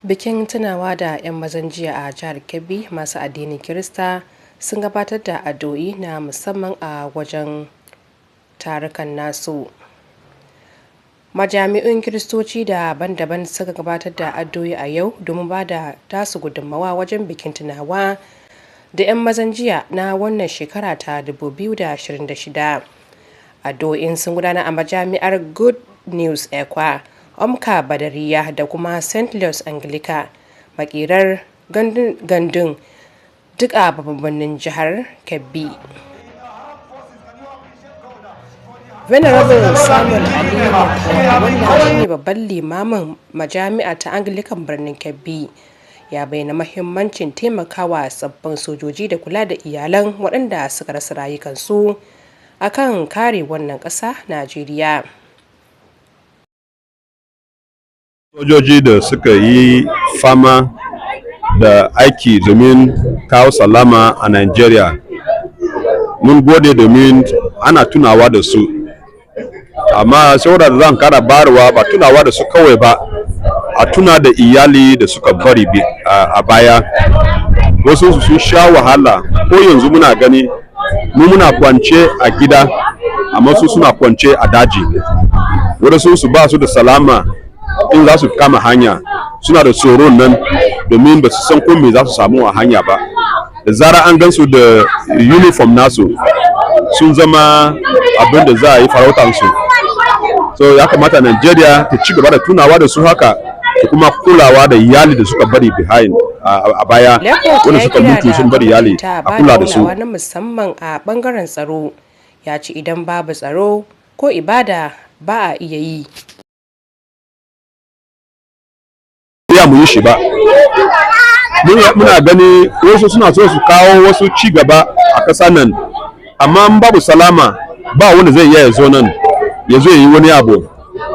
Bikin tunawa da 'yan mazan jiya a jihar Kebbi, masu addinin Kirista sun gabatar da addu'o'i na musamman a wajen tarukan nasu. Majami'un Kiristoci daban-daban suka gabatar da addu'o'i a yau domin ba da tasu gudunmawa wajen bikin tunawa da 'yan mazan jiya na wannan shekara ta 2026. Addu'o'in sun gudana a majami'ar Good News Ekwa, Omka Badariya da kuma St. Louis Anglican, makirar gandun duk a babban birnin jihar Kebbi. Venerable Samuel Aliyu wanda shine babban limamin majami'a ta Anglican birnin Kebbi, ya bayyana mahimmancin taimakawa tsaffin sojoji da kula da iyalan waɗanda suka rasa rayukansu a kan kare wannan ƙasa Najeriya. Sojoji da suka yi fama da aiki domin kawo salama a Nigeria, mun gode domin ana tunawa da su. Amma saboda da zan kara bayarwa, ba tunawa da su kawai ba, a tuna da iyali da suka bari a baya. Wasu sun sha wahala, ko yanzu muna gani mu muna kwance a gida, amma su suna kwance a daji. Wasu su ba su da salama in za su kama hanya, suna da tsoron nan domin ba su san ko me za su samu a hanya ba. Da zarar an gansu da uniform nasu, sun zama abin da za a yi farautansu. So ya kamata Nigeria ta ci gaba da tunawa da su haka da kuma kulawa da iyali da suka bari behind, a baya, wanda suka mutu sun bari iyali, a kula da su. Na musamman a bangaren tsaro, ya ce idan babu tsaro ko ibada ba a iya yi. Iya mu yi shi ba. Muna gani wasu suna so su kawo wasu ci gaba a ƙasa nan, amma in babu salama, ba wanda zai iya ya zo nan ya zo ya yi wani abu.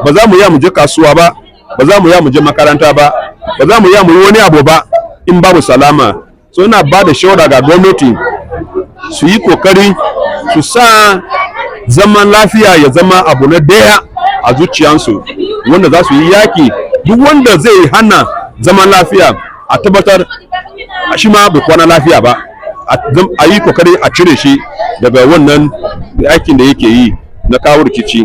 Ba za mu iya mu je kasuwa ba, ba za mu iya mu je makaranta ba, ba za mu iya mu yi wani abu ba in babu salama. So ina ba da shawara ga gwamnati su yi kokari su sa zaman lafiya ya zama abu na daya a zuciyansu, wanda za su yi yaki duk wanda zai hana zaman lafiya, a tabbatar shi ma bai kwana lafiya ba, a yi kokari a cire shi daga wannan aikin da yake yi na kawo rikici.